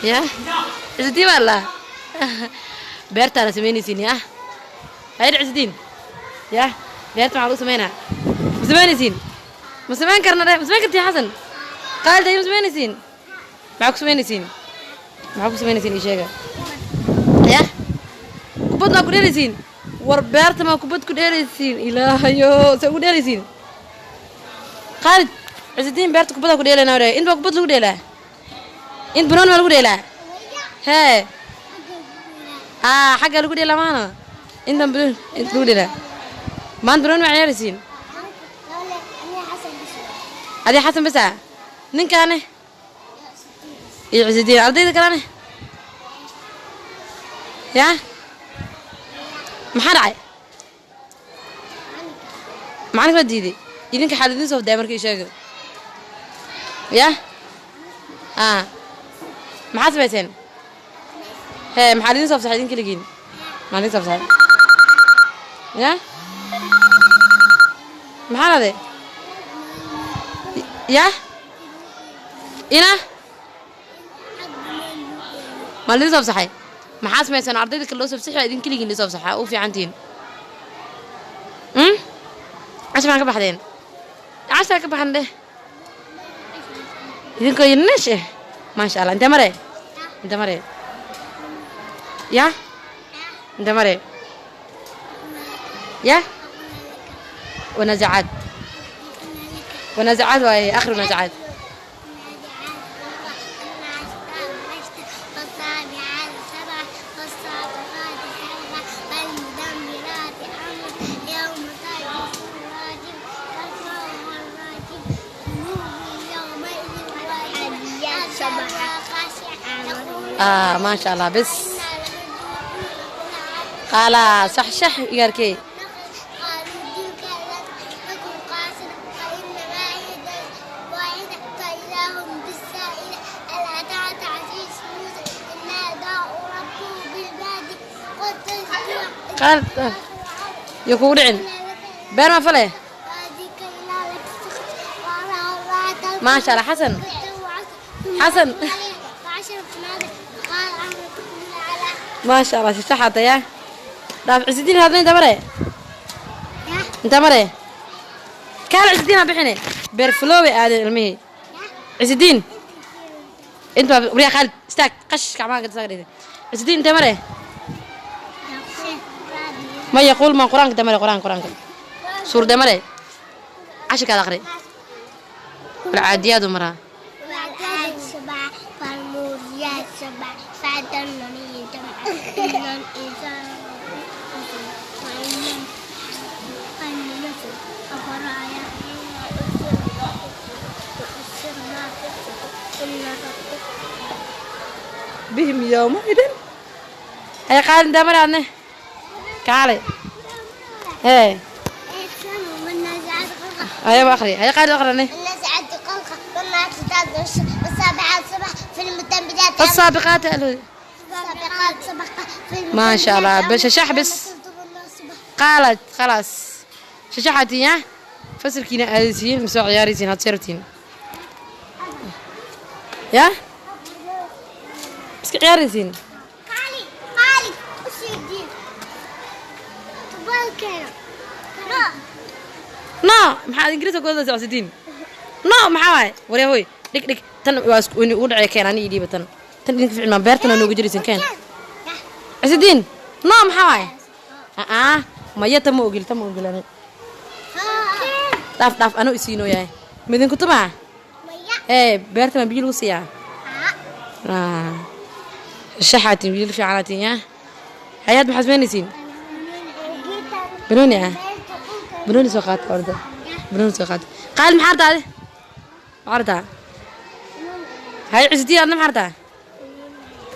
Ya Cisudiin baa la beertaana samaynaysiin. Ya hayr Cisudiin, ya beerta maxaa lagu samaynaa? Ma samaynaysiin? Ma samayn karna dheh. Ma samayn kartiin? Xasan, Qaalid, ma samaynaysiin? Maxaa ku samaynaysiin? Maxaa ku samaynaysiin? Ii sheega. Ya kubad maa ku dheelaysiin? War beerta maa kubad ku dheelaysiin? Ilaahayo, se ugu dheelaysiin? Khaalid, Cisudiin, beerta kubaddaa ku dheelaynaa dheh. Int baa kubad lagu dheelaa? Int banooni maa lagu dheelaa? Hee, aa xagga lagu dheelaa maana intan banooni int lagu dheelaa. Maanta banooni maa ciyaaraysiin? Adii Xasan basa, ninkaane iyo Cisudiin, ardayda kalene ya maxaa dhacay? Macalinka waa diiday. Idinka xaal idin soo daaya marka ii sheega. Ya a maxaa samayseen? Hee, maxaa idin soo fasaxay idin keligiin? Maxaa idin soo fasaxay? Ya maxaa dhahday? Ya ina ma lidin soo fasaxay? Maxaa samayseen? Ardayda kale loo soo fasaxay, idin keligiin lisoo fasaxaa. U fiicantihiin. Cashar maan ka baxdeen? Cashar ka baxan dheh. Idinkoo yinash eh, maasha Allah. Intee mare? Intee mare? Ya intee mare? Ya wanazacaad, wanazacaad waaye. Akhri wanazacaad. والسابعات سبعا والسابقات سبقا فالمدمرات أمرا يوم ترجف الراجفة تتبعها الرادفة قلوب يومئذ واجفة خاشعة. Ah, maasha Allah. Bes, khalaas, sax shax igaarkey. قالوا تلك إذا كرة خاسرة فإنما هي واحدة فإذا هم بالساهرة. هل أتاك حديث موسى إذ ناداه ربه بالوادي Qaal iyo kugu dhicin. Beer ma fale? Maasha Allah. Xasan, Xasan. Maasha Allah, shashaxaata. Ya dhaaf Cisidiin hadla. Inta mare? Inta mare? Kaal Cisidiin ha bixine. Beer flow bay aadeen ilmihii Cisidiin. Inta wariya Khaalid istaag, qash gacmaha ka dhigay. Cisidiin, inta mare? Ma yaquul ma qur-aanka inta mare? Qur-aanka, qur-aanka suurda mare? Cashirkaad aqri. Walcaadiyaadu maraa. سبع فالموريات سبع فأثرن به جمعا إن الإنسان وإن أفرأيت ما في إن ربك بهم يومئذ. هيا qaal, intaa mare adne? Kaale hee. والنازعات غرقا. Hayaba aqri. Haya qaali, aqrane. والنازعات غرقا والناشطات نشطا والسابحات سبحا في المدمرات. فالسابقات السابقات سبقا في ما شاء الله. المدمرات. بس شح بس. قالت خلاص shashaxatiin. Ya fasalkiina aadaysiin mise ciyaaraysiin? Had seertiin ya iska ciyaaraysiin. قالي قالي وسيدي تبارك no. No, maxaad ingiriiska ku hadlaysaa, Cisidiin? No, maxaa waaye? Warya hoy, dhig dhig tan. Waa isku ugu dhacay. Keen ani ii dhiiba tan. Tan idinka ficil maa beertan waa nooga jiraysan. Keen Cisidiin. No, maxaa waaye? Aa maya, tan ma ogil, tan ma ogil ani. Dhaaf, dhaaf, anuu isiinoo yahay midinku tumaa. Ee beerta ma biyo lagu siiyaa? Shaxaatiin, wiil fiicanaatiin. Ya hayaad, maxaad samaynaysiin? Banooni ah, banooni soo qaata. Orda banooni soo qaata. Qaali, maxaa rabtaa adi? Maxaa rabtaa? Hay Cisidiin, adna maxaa rabtaa?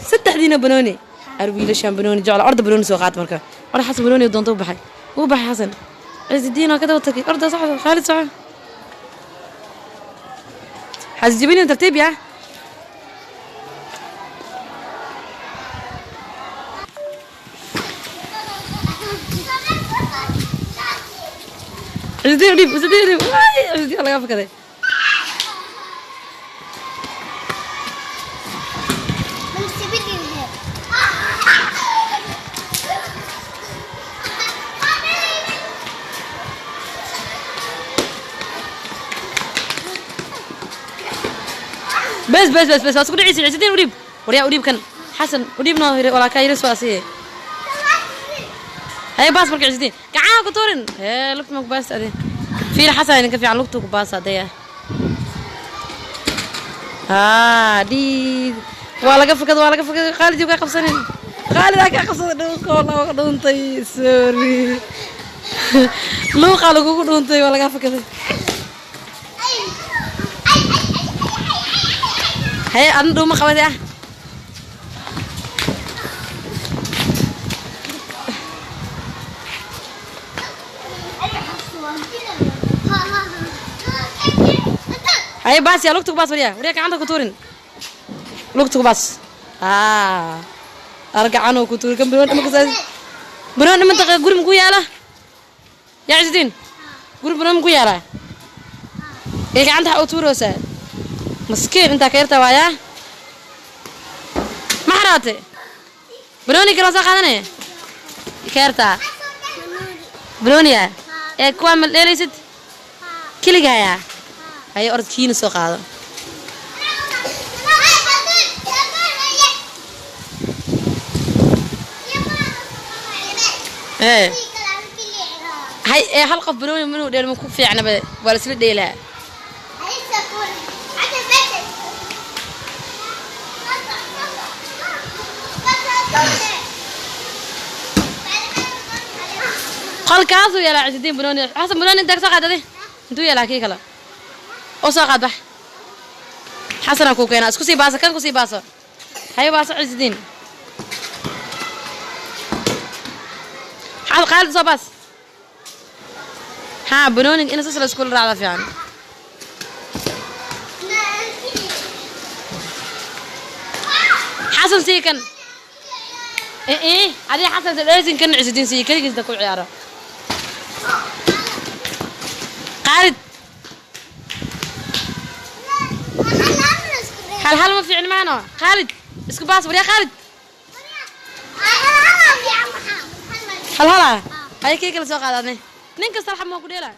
Saddexdiina banooni. Ar wiilashaan banooni jecla. Orda banooni soo qaata marka. Orda Xasan banooni doonta u baxay, uu baxay Xasan. Cisidiin waa ka daba tagay. Orda socda. Khaalid, soco. Xasjibinin, tartiib. Yaa Cisidiin dhib, Cisidiin dhib. Waay, Cisidiin laga fakaday. Bes bes bes bes, waa isku dhicaysin. Cisidiin u dhiib, waryaa u dhiib kan. Xasan u dhiib noo, walaa kaa yaris waa asiye. Haye, baas marka Cisidiin, gacanha ku tuurin. Ee lugta ma ku baas ade? Fiir, Xasan idinka fiican, lugtuu ku baas adaya. Haa, dhiig waa laga fakada, waa laga fakada. Khaalid kaa qabsanin, Khaalid aa kaa qabsaday. Dhulka waa dhuuntay, sorry, luuqaa lagugu dhuuntay, waa lagaa fakaday. Haye, adna dhuuma qabadi ah. Haye, baas yaa lugta ku baas. Waryaa, waryaa, gacanta ku tuurin, lugta ku baas. Aa ar gacanoo ku tuuri kan banoon dhima kasaas. Banoon dhima taqa, guri maku yaala yaa Cisidiin? Guri banoon maku yaalaa? Ee gacanta waxaa u tuuraysaa maskiin intaa ka yartaa waayaa. Ma xaraate banooni kale soo qaadanaya ka yartaa banooniya ee kuwaa ma dheelaysid keligaaya? Haye, orod kiina soo qaado. Ee hay, ee hal qof banooni minuu dheel ma ku fiicnaba, waa la isla dheelaa. Qolkaasuu yeelaa Cisidiin banooni. Xasan, banooni intaa ka soo qaad adi. Intuu yeelaa kii kale oo soo qaad? Bax, Xasanaa kuu keenaa. Isku sii baaso kan, kusii baaso. Haye, baaso Cisidiin. Khaalid soo baas. Haa, banooniga in sas la iskula raacda fiican. Xasan sii kan. Ee adiga Xasan dheesin kan, Cisidiin sii keligiis ku ciyaaro. Khaalid, hal hal ma fiicin maano. Khaalid, isku baas. Waryaa Khaalid, hal hala. Haye, kii kale soo qaadane. Nin kasta hal xabo ku dheelaa.